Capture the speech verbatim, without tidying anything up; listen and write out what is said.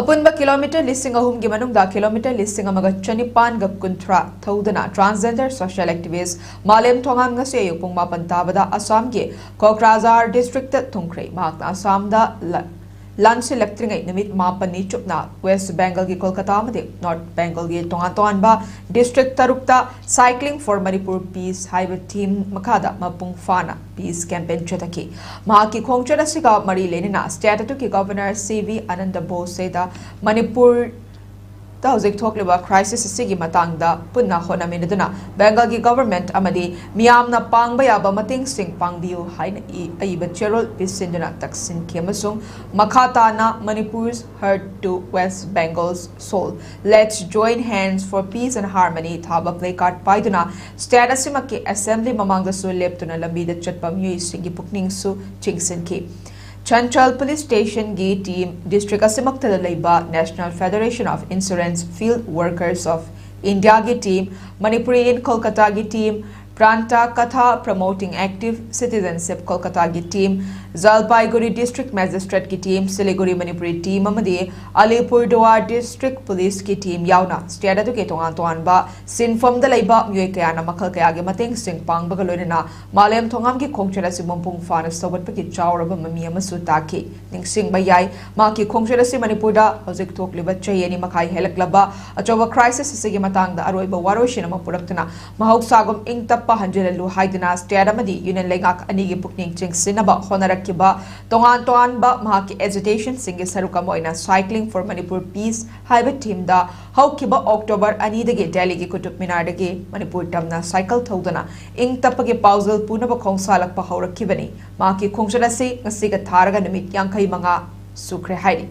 ꯑꯄꯨꯟꯕ ꯀꯤꯂꯣꯃꯤꯇꯔ ꯂꯤꯁꯤꯡ ꯑꯍꯨꯝꯒꯤ ꯃꯅꯨꯡꯗ ꯀꯤꯂꯣꯃꯤꯇꯔ ꯂꯤꯁꯤꯡ ꯑꯃꯒ ꯆꯅꯤꯄꯥꯟꯒ ꯀꯨꯟꯊ꯭ꯔꯥ ꯊꯧꯗꯨꯅ transgender social activist ꯃꯥꯂꯦꯝ ꯊꯣꯉꯥꯝ ꯉꯁꯤ ꯑꯌꯨꯛ ꯄꯨꯡ ꯃꯥꯄꯟ ꯇꯥꯕꯗ ꯑꯁꯥꯝꯒꯤ ꯀꯣꯀ꯭ꯔꯥꯖꯥꯔ district ꯇ ꯊꯨꯡꯈ꯭ꯔꯦ꯫ ꯃꯍꯥꯛꯅ ꯑꯁꯥꯝꯗ ꯂ-, ꯂꯥꯟꯁꯤꯜꯂꯛꯇ꯭ꯔꯤꯉꯩ ꯅꯨꯃꯤꯠ ꯃꯥꯄꯟꯅꯤ ꯆꯨꯞꯅ West Bengal ꯒꯤ ꯀꯣꯜꯀꯇꯥ ꯑꯃꯗꯤ North Bengal ꯒꯤ ꯇꯣꯉꯥꯟ ꯇꯣꯉꯥꯟꯕ district ꯇꯔꯨꯛꯇ Cycling for Manipur Peace ꯍꯥꯏꯕ theme ꯃꯈꯥꯗ ꯃꯄꯨꯡ ꯐꯥꯅ peace campaign ꯆꯠꯊꯈꯤ꯫ ꯃꯍꯥꯛꯀꯤ ꯈꯣꯡꯆꯠ ꯑꯁꯤꯒ ꯃꯔꯤ ꯂꯩꯅꯅ state ꯑꯗꯨꯒꯤ Governor C V ꯑꯅꯟꯗ ꯕꯣꯁꯦꯗ ꯃꯅꯤꯄꯨꯔꯗ ꯍꯧꯖꯤꯛ ꯊꯣꯛꯂꯤꯕ crisis ꯑꯁꯤꯒꯤ ꯃꯇꯥꯡꯗ ꯄꯨꯟꯅ ꯍꯣꯠꯅꯃꯤꯟꯅꯗꯨꯅ Bengal ꯒꯤ government ꯑꯃꯗꯤ ꯃꯤꯌꯥꯝꯅ ꯄꯥꯡꯕ ꯌꯥꯕ ꯃꯇꯦꯡꯁꯤꯡ ꯄꯥꯡꯕꯤꯌꯨ ꯍꯥꯏꯅ ꯏ-, ꯑꯏꯕ ꯆꯦꯔꯣꯜ ꯄꯤꯁꯤꯟꯗꯨꯅ ꯇꯛꯁꯤꯟꯈꯤ ꯑꯃꯁꯨꯡ ꯃꯈꯥ ꯇꯥꯅ Manipur's Heart to West Bengal's Soul, Let's Join Hands for Peace and Harmony ꯊꯥꯕ placard ꯄꯥꯏꯗꯨꯅ state ꯑꯁꯤꯃꯛꯀꯤ assembly ꯃꯃꯥꯡꯗꯁꯨ ꯂꯦꯞꯇꯨꯅ ꯂꯝꯕꯤꯗ ꯆꯠꯄ ꯃꯤꯑꯣꯏꯁꯤꯡꯒꯤ ꯄꯨꯛꯅꯤꯡꯁꯨ ꯆꯤꯡꯁꯤꯟꯈꯤ꯫ ꯆꯥꯟꯆꯜ police station ꯒꯤ team, district ꯑꯁꯤꯃꯛꯇꯗ ꯂꯩꯕ National Federation of Insurance Field Workers of India ꯒꯤ team, Manipuri in Kolkata ꯒꯤ team, Pranta Katha Promoting Active Citizenship Kolkata ꯒꯤ team, Jalpaiguri District Magistrate ꯀꯤ team, Siliguri Manipuri team ꯑꯃꯗꯤ Alipurduar District Police ꯀꯤ team ꯌꯥꯎꯅ state ꯑꯗꯨꯒꯤ ꯇꯣꯉꯥꯟ ꯇꯣꯉꯥꯟꯕ ꯁꯤꯟꯐꯝꯗ ꯂꯩꯕ ꯃꯤꯑꯣꯏ ꯀꯌꯥꯅ ꯃꯈꯜ ꯀꯌꯥꯒꯤ ꯃꯇꯦꯡꯁꯤꯡ ꯄꯥꯡꯕꯒ ꯂꯣꯏꯅꯅ ꯃꯥꯂꯦꯝ ꯊꯣꯉꯥꯝꯒꯤ ꯈꯣꯡꯆꯠ ꯑꯁꯤ ꯃꯄꯨꯡ ꯐꯥꯅ ꯁꯧꯒꯠꯄꯒꯤ ꯆꯥꯎꯔꯕ ꯃꯃꯤ ꯑꯃꯁꯨ ꯇꯥꯈꯤ꯫ ꯅꯤꯡꯁꯤꯡꯕ ꯌꯥꯏ, ꯃꯍꯥꯛꯀꯤ ꯈꯣꯡꯆꯠ ꯑꯁꯤ ꯃꯅꯤꯄꯨꯔꯗ ꯍꯧꯖꯤꯛ ꯊꯣꯛꯂꯤꯕ ꯆꯍꯤ ꯑꯅꯤ ꯃꯈꯥꯏ ꯍꯦꯜꯂꯛꯂꯕ ꯑꯆꯧꯕ crisis ꯑꯁꯤꯒꯤ ꯃꯇꯥꯡꯗ ꯑꯔꯣꯏꯕ ꯋꯥꯔꯣꯏꯁꯤꯟ ꯑꯃ ꯄꯨꯔꯛꯇꯨꯅ ꯃꯍꯧꯁꯥꯒꯨꯝ ꯏꯪ ꯇꯞꯄ ꯍꯟꯖꯤꯜꯍꯜꯂꯨ ꯍꯥꯏꯗꯨꯅ state ꯑꯃꯗꯤ union ꯂꯩꯉꯥꯛ ꯑꯅꯤꯒꯤ ꯄꯨꯛꯅꯤꯡ ꯆꯤꯡꯁꯤꯟꯅꯕ ꯍꯣꯠꯅꯔꯛꯈꯤꯕ ꯇꯣꯉꯥꯟ ꯇꯣꯉꯥꯟꯕ ꯃꯍꯥꯛꯀꯤ agitation ꯁꯤꯡꯒꯤ ꯁꯔꯨꯛ ꯑꯃ ꯑꯣꯏꯅ Cycling for Manipur Peace ꯍꯥꯏꯕ theme ꯗ ꯍꯧꯈꯤꯕ October ꯑꯅꯤꯗꯒꯤ ꯗꯦꯜꯂꯤꯒꯤ ꯀꯨꯇꯨꯕ ꯃꯤꯅꯥꯔꯗꯒꯤ ꯃꯅꯤꯄꯨꯔ ꯇꯝꯅ cycle ꯊꯧꯗꯨꯅ ꯏꯪ ꯇꯞꯄꯒꯤ ꯄꯥꯎꯖꯦꯜ ꯄꯨꯅꯕ ꯈꯣꯡꯁꯥꯜꯂꯛꯄ ꯍꯧꯔꯛꯈꯤꯕꯅꯤ꯫ ꯃꯍꯥꯛꯀꯤ ꯈꯣꯡꯆꯠ ꯑꯁꯤ ꯉꯁꯤꯒ ꯊꯥꯔꯒ ꯅꯨꯃꯤꯠ ꯌꯥꯡꯈꯩ ꯃꯉꯥ ꯁꯨꯈ꯭ꯔꯦ ꯍꯥꯏꯔꯤ꯫